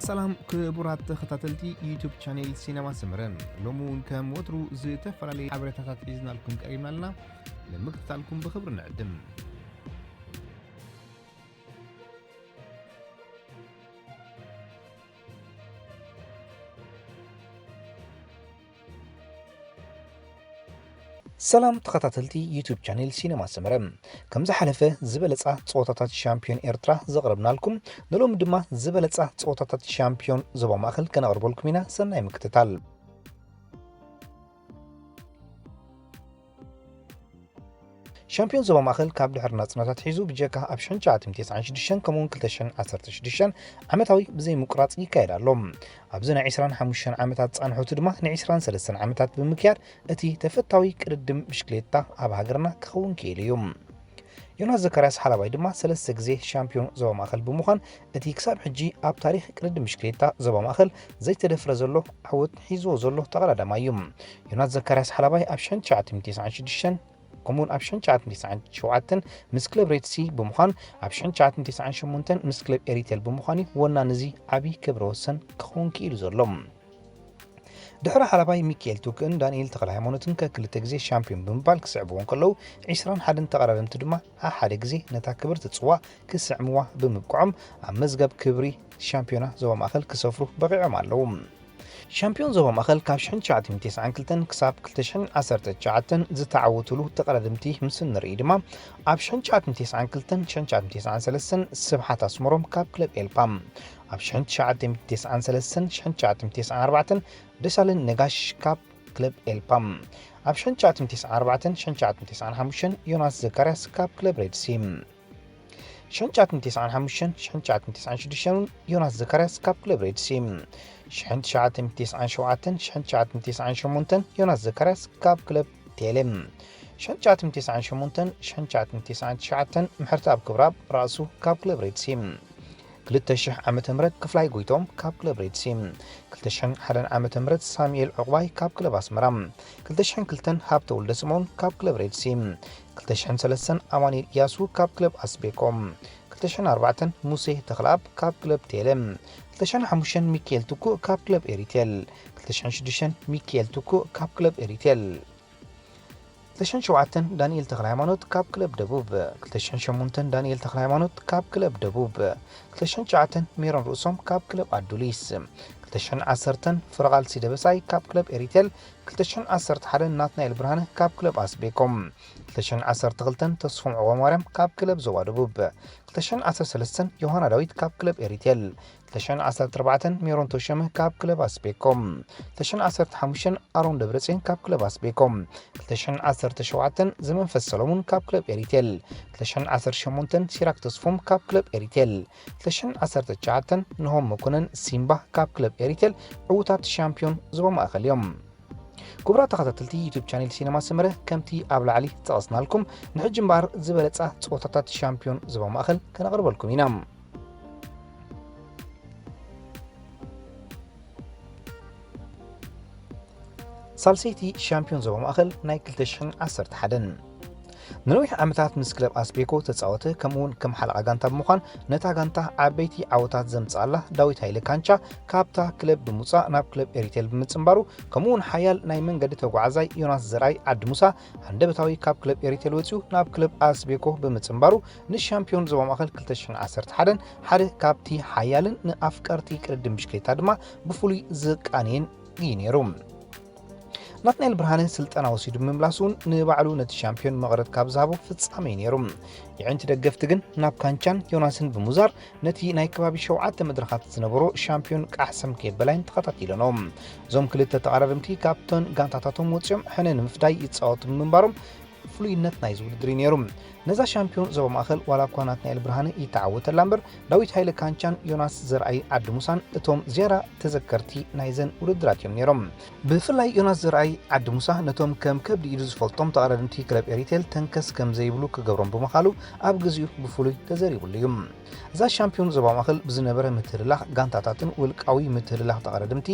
ሰላም ክቡራት ተኸታተልቲ ዩቱብ ቻኔል ሲነማ ሰመረ፣ ሎሚ እውን ከም ወትሩ ዝተፈላለዩ ሓበሬታታት ሒዝናልኩም ቀሪብና ኣለና። ንምክትታልኩም ብኽብሪ ንዕድም። ሰላም ተኸታተልቲ ዩቱብ ቻኔል ሲነማ ሰመረ፣ ከም ዝሓለፈ ዝበለጻ ጸወታታት ሻምፒዮን ኤርትራ ዘቕረብናልኩም፣ ንሎሚ ድማ ዝበለጻ ጸወታታት ሻምፒዮን ዞባ ማእከል ከነቕርበልኩም ኢና። ሰናይ ምክትታል። ሻምፒዮን ዞባ ማእከል ካብ ድሕሪ ናጽነት ኣትሒዙ ብጀካ ኣብ ሽሕን ትሽዓተ ሚእትን ተስዓን ሽዱሽተን ከምኡውን ክልተ ሽሕን ዓሰርተ ሽዱሽተን ዓመታዊ ብዘይ ምቁራጽ ይካየድ ኣሎ። ኣብዚ ናይ ዕስራን ሓሙሽተን ዓመታት ጻንሖቱ ድማ ን ዕስራን ሰለስተን ዓመታት ብምክያድ እቲ ተፈታዊ ቅድድም ብሽክሌታ ኣብ ሃገርና ክኸውን ክኢሉ እዩ። ዮናስ ዘካርያስ ሓላባይ ድማ ሰለስተ ግዜ ሻምፒዮን ዞባ ማእከል ብምዃን እቲ ክሳብ ሕጂ ኣብ ታሪኽ ቅድድም ብሽክሌታ ዞባ ማእከል ዘይተደፍረ ዘሎ ዓወት ሒዝዎ ዘሎ ተቐዳዳማይ እዩ። ዮናስ ዘካርያስ ሓላባይ ኣብ ሽሕን ትሽዓተ ሚእትን ተስዓን ሽዱሽተን ከምኡውን ኣብ ሽሕን ትሽዓተ ሚእትን ተስዓን ሸውዓተን ምስ ክለብ ሬድሲ ብምዃን ኣብ ሽሕን ትሽዓተ ሚእትን ተስዓን ሸሞንተን ምስ ክለብ ኤሪቴል ብምዃን እዩ ወናኒ እዚ ዓቢ ክብረ ወሰን ክኸውን ክኢሉ ዘሎ። ድሕሪ ሓላባይ ሚካኤል ቱክእን ዳንኤል ተኽለ ሃይማኖትን ከክልተ ግዜ ሻምፒዮን ብምባል ክስዕብዎ እንከለዉ፣ ዕስራን ሓደን ተቐዳደምቲ ድማ ሓሓደ ግዜ ነታ ክብርቲ ጽዋ ክስዕምዋ ብምብቅዖም ኣብ መዝገብ ክብሪ ሻምፒዮና ዞባ ማእከል ክሰፍሩ በቒዖም ኣለዉ። ሻምፒዮን ዞባ ማእከል ካብ ሽሕን ትሽዓተ ሚእትን ተስዓን ክልተን ክሳብ ክልተ ሽሕን ዓሰርተ ትሽዓተን ዝተዓወቱሉ ተቐዳደምቲ ምስ እንርኢ ድማ፣ ኣብ ሽሕን ትሽዓተ ሚእትን ተስዓን ክልተን ሽሕን ትሽዓተ ሚእትን ተስዓን ሰለስተን ስብሓት ኣስመሮም ካብ ክለብ ኤልፓ፣ ኣብ ሽሕን ትሽዓተ ሚእትን ተስዓን ሰለስተን ሽሕን ትሽዓተ ሚእትን ተስዓን ኣርባዕተን ደሳለን ነጋሽ ካብ ክለብ ኤልፓ፣ ኣብ ሽሕን ትሽዓተ ሚእትን ተስዓን ኣርባዕተን ሽሕን ትሽዓተ ሚእትን ተስዓን ሓሙሽተን ዮናስ ዘካርያስ ካብ ክለብ ሬድሲ፣ ሽሕን ትሽዓተ ሚእትን ተስዓን ሓሙሽተን ሽሕን ትሽዓተ ሚእትን ተስዓን ሽዱሽተን ዮናስ ዘካርያስ ካብ ክለብ ሬድሲ፣ ሽሕን ትሽዓተ ሚእትን ተስዓን ሸውዓተን ሽሕን ትሽዓተ ሚእትን ተስዓን ሸሞንተን ዮናስ ዘካርያስ ካብ ክለብ ቴሌ፣ ሽሕን ትሽዓተ ሚእትን ተስዓን ሸሞንተን ሽሕን ትሽዓተ ሚእትን ተስዓን ትሽዓተን ምሕረተኣብ ክብረኣብ ራእሱ ካብ ክለብ ሬድሲ፣ ክልተ ሽሕ ዓመተ ምህረት ክፍላይ ጎይቶም ካብ ክለብ ሬድሲ፣ ክልተ ሽሕን ሓደን ዓመተ ምህረት ሳሙኤል ዕቑባይ ካብ ክለብ ኣስመራ፣ ክልተ ሽሕን ክልተን ሃብተ ወልደስምኦን ካብ ክለብ ሬድሲ፣ ክልተ ሽሕን ሰለስተን ኣማኑኤል ኢያሱ ካብ ክለብ ኣስቤኮ፣ ክልተ ሽሕን ኣርባዕተን ሙሴ ተኽለኣብ ካብ ክለብ ቴለ፣ ክልተ ሽሕን ሓሙሽተን ሚካኤል ትኩእ ካብ ክለብ ኤሪቴል፣ ክልተ ሽሕን ሽዱሽተን ሚካኤል ትኩእ ካብ ክለብ ኤሪቴል፣ ክልተ ሽሕን ሸውዓተን ዳንኤል ተኽለ ሃይማኖት ካብ ክለብ ደቡብ፣ ክልተ ሽሕን ሸሞንተን ዳንኤል ተኽለ ሃይማኖት ካብ ክለብ ደቡብ፣ ክልተ ሽሕን ትሽዓተን ሜሮን ርእሶም ካብ ክለብ ኣዱሊስ፣ ክልተ ሽሕን ዓሰርተን ፍረቓልሲ ደበሳይ ካብ ክለብ ኤሪቴል፣ ክልተ ሽሕን ዓሰርተ ሓደን ናትናኤል ብርሃነ ካብ ክለብ ኣስቤኮ፣ ክልተ ሽሕን ዓሰርተ ክልተን ተስፎም ዑቕባማርያም ካብ ክለብ ዞባ ደቡብ፣ ክልተ ሽሕን ዓሰርተ ሰለስተን ዮሃና ዳዊት ካብ ክለብ ኤሪቴል፣ ክልተ ሽሕን ዓሰርተ ኣርባዕተን ሜሮን ተሾመ ካብ ክለብ ኣስቤኮ፣ ክልተ ሽሕን ዓሰርተ ሓሙሽተን ኣሮን ደብረጽዮን ካብ ክለብ ኣስቤኮ፣ ክልተ ሽሕን ዓሰርተ ሸውዓተን ዘመንፈስ ሰሎሙን ካብ ክለብ ኤሪቴል፣ ክልተ ሽሕን ዓሰርተ ሸሞንተን ሲራክ ተስፎም ካብ ክለብ ኤሪቴል፣ ክልተ ሽሕን ዓሰርተ ትሽዓተን ንሆም መኮነን ሲምባ ካብ ክለብ ኤሪቴል ዕዉታት ሻምፒዮን ዞባ ማእከል እዮም። ክቡራት ተኸታተልቲ ዩቱብ ቻኔል ሲነማ ሰመረ፣ ከምቲ ኣብ ላዕሊ ዝጠቐስናልኩም፣ ንሕጂ እምበኣር ዝበለጻ ጸወታታት ሻምፒዮን ዞባ ማእከል ከነቕርበልኩም ኢና። ሳልሰይቲ ሻምፒዮን ዞባ ማእከል ናይ ክልተ ሽሕን ዓሰርተ ሓደን። ንነዊሕ ዓመታት ምስ ክለብ ኣስቤኮ ተጻወተ፣ ከምኡውን ከም ሓለቓ ጋንታ ብምዃን ነታ ጋንታ ዓበይቲ ዓወታት ዘምጽኣላ ዳዊት ሃይለ ካንቻ ካብታ ክለብ ብምውጻእ ናብ ክለብ ኤሪቴል ብምጽንባሩ፣ ከምኡውን ሓያል ናይ መንገዲ ተጓዓዛይ ዮናስ ዘርኣይ ዓዲ ሙሳ ሃንደበታዊ ካብ ክለብ ኤሪቴል ወጺኡ ናብ ክለብ ኣስቤኮ ብምጽንባሩ፣ ንሻምፒዮን ዞባ ማእከል ክልተ ሽሕን ዓሰርተ ሓደን ሓደ ካብቲ ሓያልን ንኣፍቀርቲ ቅድድም ብሽክሌታ ድማ ብፍሉይ ዝቃንየን እዩ ነይሩ። ናትናኤል ብርሃነ ስልጠና ወሲዱ ምምላሱ እውን ንባዕሉ ነቲ ሻምፒዮን መቐረት ካብ ዝሃቦ ፍጻመ እዩ ነይሩ። የዒንቲ ደገፍቲ ግን ናብ ካንቻን ዮናስን ብምዛር ነቲ ናይ ከባቢ ሸውዓተ መድረኻት ዝነበሮ ሻምፒዮን ቃሕሰም ከየበላይን ተኸታቲለኖ። እዞም ክልተ ተቐዳደምቲ ካብተን ጋንታታቶም ወጺኦም ሕነ ንምፍዳይ ይጻወቱ ብምንባሮም ፍሉይነት ናይዚ ውድድር እዩ ነይሩ። ነዛ ሻምፒዮን ዞባ ማእከል ዋላ እኳ ናትናኤል ብርሃነ ይተዓወተላ እምበር፣ ዳዊት ሃይለ ካንቻን ዮናስ ዘርኣይ ዓዲ ሙሳን እቶም ዝያዳ ተዘከርቲ ናይዘን ውድድራት እዮም ነይሮም። ብፍላይ ዮናስ ዘርኣይ ዓዲ ሙሳ ነቶም ከም ከብዲ ኢዱ ዝፈልጦም ተቐዳደምቲ ክለብ ኤሪቴል ተንከስ ከም ዘይብሉ ክገብሮም ብምኻሉ ኣብ ግዚኡ ብፍሉይ ተዘሪቡሉ እዩ። እዛ ሻምፒዮን ዞባ ማእከል ብዝነበረ ምትህልላኽ ጋንታታትን ውልቃዊ ምትህልላኽ ተቐዳደምቲ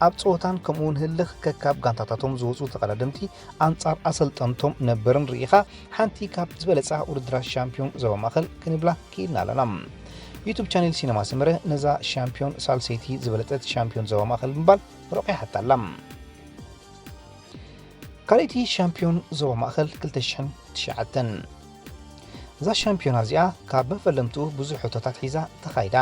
ኣብ ጸወታን ከምኡውን ህልኽ ከካብ ጋንታታቶም ዝወጹ ተቐዳደምቲ ኣንጻር ኣሰልጠንቶም ነበርን ርኢኻ ሓንቲ ካብ ዝበለጻ ውድድራት ሻምፒዮን ዞባ ማእከል ክንብላ ክኢልና ኣለና። ዩቱብ ቻኔል ሲነማ ሰመረ ነዛ ሻምፒዮን ሳልሰይቲ ዝበለጸት ሻምፒዮን ዞባ ማእኸል ብምባል ረቑሓታ ኣላ። ካልኣይቲ ሻምፒዮን ዞባ ማእኸል ክልተ ሽሕን ትሽዓተን። እዛ ሻምፒዮና እዚኣ ካብ መፈለምትኡ ብዙሕ ሕቶታት ሒዛ ተኻይዳ።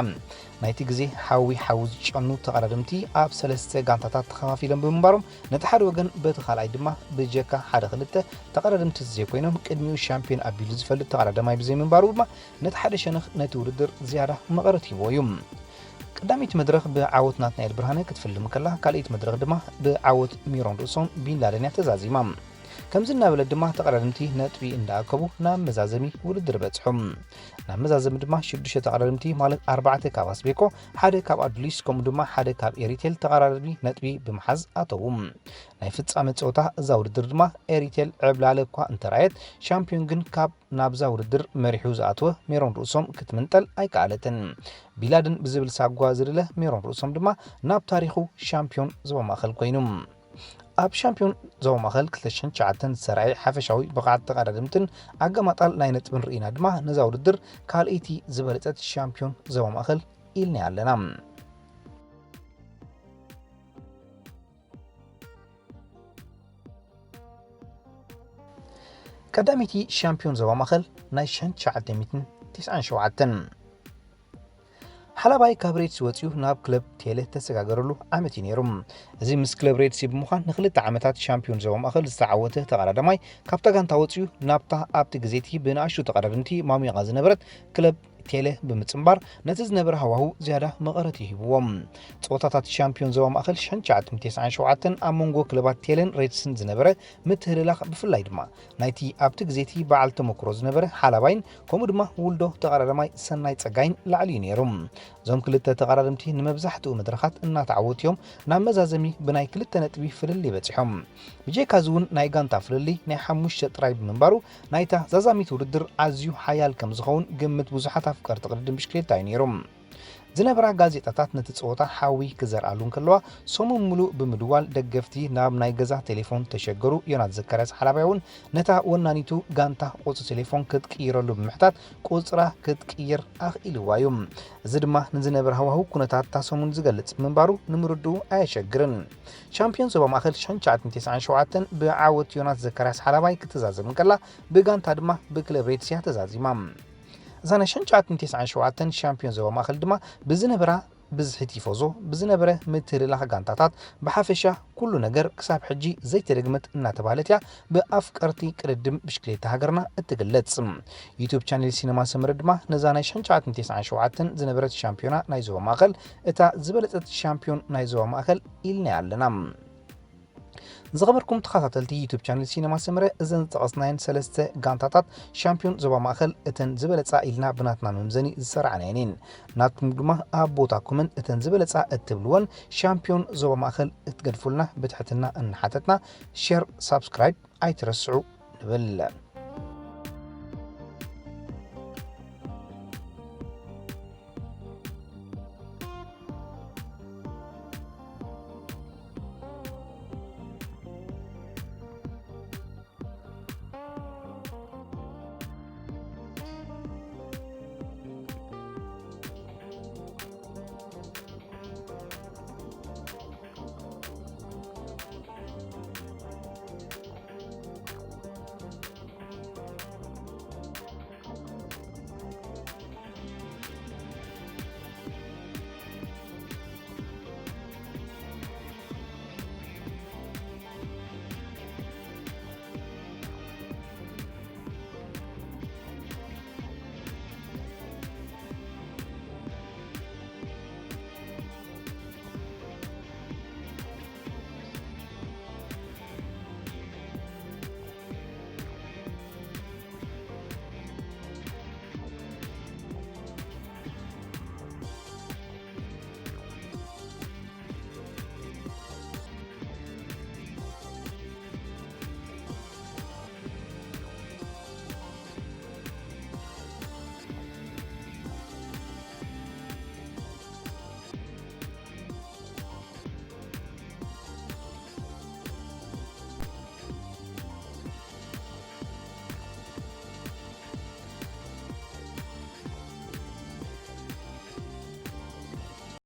ናይቲ ግዜ ሓዊ ሓዊ ዝጨኑ ተቐዳደምቲ ኣብ ሰለስተ ጋንታታት ተኸፋፊሎም ብምንባሮም፣ ነቲ ሓደ ወገን በቲ ካልኣይ ድማ ብጀካ ሓደ ክልተ ተቐዳደምቲ ዘይኮይኖም፣ ቅድሚኡ ሻምፒዮን ኣቢሉ ዝፈልጥ ተቐዳዳማይ ብዘይምንባሩ ድማ ነቲ ሓደ ሸነኽ ነቲ ውድድር ዝያዳ መቐረት ሂብዎ እዩ። ቀዳመይቲ መድረኽ ብዓወት ናትናኤል ብርሃነ ክትፍልም ከላ፣ ካልኣይቲ መድረኽ ድማ ብዓወት ሜሮን ርእሶም ቢንላደን እያ ተዛዚማ። ከምዚ እናበለት ድማ ተቐዳደምቲ ነጥቢ እንዳኣከቡ ናብ መዛዘሚ ውድድር በጽሑ። ናብ መዛዘሚ ድማ ሽዱሽተ ተቐዳደምቲ፣ ማለት ኣርባዕተ ካብ ኣስቤኮ፣ ሓደ ካብ ኣዱሊስ፣ ከምኡ ድማ ሓደ ካብ ኤሪቴል ተቐራራቢ ነጥቢ ብምሓዝ ኣተዉ። ናይ ፍጻመ ጸወታ እዛ ውድድር ድማ ኤሪቴል ዕብላለ እኳ እንተረኣየት፣ ሻምፒዮን ግን ካብ ናብዛ ውድድር መሪሑ ዝኣተወ ሜሮን ርእሶም ክትምንጠል ኣይከኣለትን። ቢላድን ብዝብል ሳጓ ዝድለ ሜሮን ርእሶም ድማ ናብ ታሪኹ ሻምፒዮን ዞባ ማእኸል ኮይኑ። ኣብ ሻምፒዮን ዞባ ማእኸል ክልተ ሽሕን ትሽዓተን ዝተራእየ ሓፈሻዊ ብቕዓት ተቐዳደምትን ኣገማጣል ናይ ነጥብን ርኢና ድማ ነዛ ውድድር ካልኣይቲ ዝበለጸት ሻምፒዮን ዞባ ማእኸል ኢልናያ ኣለና። ቀዳመይቲ ሻምፒዮን ዞባ ማእኸል ናይ ሽሕን ትሽዓተ ሚእትን ተስዓን ሸውዓተን። ሓላባይ ካብ ሬድስ ወፂኡ ናብ ክለብ ቴለ ተሰጋገረሉ ዓመት እዩ ነይሩ። እዚ ምስ ክለብ ሬድስ ብምዃን ንክልተ ዓመታት ሻምፒዮን ዞባ ማእኸል ዝተዓወተ ተቐዳዳማይ፣ ካብታ ጋንታ ወፂኡ ናብታ ኣብቲ ግዜቲ ብንኣሽቱ ተቐዳደምቲ ማሙያቓ ዝነበረት ክለብ ቴለ ብምጽንባር ነቲ ዝነበረ ሃዋሁ ዝያዳ መቐረት ይህብዎም። ጸወታታት ሻምፒዮን ዞባ ማእኸል ሽሕን ትሽዓተ ሚእትን ተስዓን ሸውዓተን ኣብ መንጎ ክለባት ቴለን ሬድስን ዝነበረ ምትህልላኽ፣ ብፍላይ ድማ ናይቲ ኣብቲ ግዜቲ በዓል ተመክሮ ዝነበረ ሓላባይን ከምኡ ድማ ውልዶ ተቐዳዳማይ ሰናይ ጸጋይን ላዕሊ እዩ ነይሩ። እዞም ክልተ ተቐዳደምቲ ንመብዛሕትኡ መድረኻት እናተዓወቱ እዮም ናብ መዛዘሚ ብናይ ክልተ ነጥቢ ፍልልይ በጺሖም። ብጀካ እዚ እውን ናይ ጋንታ ፍልልይ ናይ ሓሙሽተ ጥራይ ብምንባሩ ናይታ ዛዛሚት ውድድር ኣዝዩ ሓያል ከም ዝኸውን ግምት ብዙሓት ኣፍቀርቲ ቅድድም ብሽክሌታ እዩ ነይሩ። ዝነበራ ጋዜጣታት ነቲ ጸወታ ሓዊ ክዘርኣሉ እንከለዋ፣ ሰሙን ምሉእ ብምድዋል ደገፍቲ ናብ ናይ ገዛ ቴሌፎን ተሸገሩ። ዮናስ ዘካርያስ ሓላባይ እውን ነታ ወናኒቱ ጋንታ ቁጽሪ ቴሌፎን ክትቅይረሉ ብምሕታት ቁጽራ ክትቅይር ኣኽኢልዋ እዩ። እዚ ድማ ንዝነበረ ሃዋህው ኩነታት እታ ሰሙን ዝገልጽ ምንባሩ ንምርድኡ ኣየሸግርን። ሻምፒዮን ዞባ ማእኸል ሽሕን ትሽዓተ ሚእትን ተስዓን ሸውዓተን ብዓወት ዮናስ ዘካርያስ ሓላባይ ክትዛዘም እንከላ፣ ብጋንታ ድማ ብክለብ ሬድስ እያ ተዛዚማ። እዛ ናይ ሽሕን ትሽዓተ ሚእትን ተስዓን ሸውዓተን ሻምፒዮን ዞባ ማእኸል ድማ ብዝነበራ ብዝሒ ቲፎዞ፣ ብዝነበረ ምትህልላኽ ጋንታታት፣ ብሓፈሻ ኩሉ ነገር ክሳብ ሕጂ ዘይተደግመት እናተባህለት እያ ብኣፍቀርቲ ቅድድም ብሽክሌታ ሃገርና እትግለጽ። ዩቱብ ቻኔል ሲነማ ሰመረ ድማ ነዛ ናይ ሽሕን ትሽዓተ ሚእትን ተስዓን ሸውዓተን ዝነበረት ሻምፒዮና ናይ ዞባ ማእኸል፣ እታ ዝበለጸት ሻምፒዮን ናይ ዞባ ማእኸል ኢልናያ ኣለና። ዝኸበርኩም ተኸታተልቲ ዩቱብ ቻነል ሲነማ ሰመረ፣ እዘን ዝጠቐስናየን ሰለስተ ጋንታታት ሻምፒዮን ዞባ ማእኸል እተን ዝበለጻ ኢልና ብናትና መምዘኒ ዝሰራዕናየን እየን። ናትኩም ድማ ኣብ ቦታኩምን እተን ዝበለጻ እትብልወን ሻምፒዮን ዞባ ማእኸል እትገድፉልና ብትሕትና እናሓተትና፣ ሼር፣ ሳብስክራይብ ኣይትረስዑ ንብል።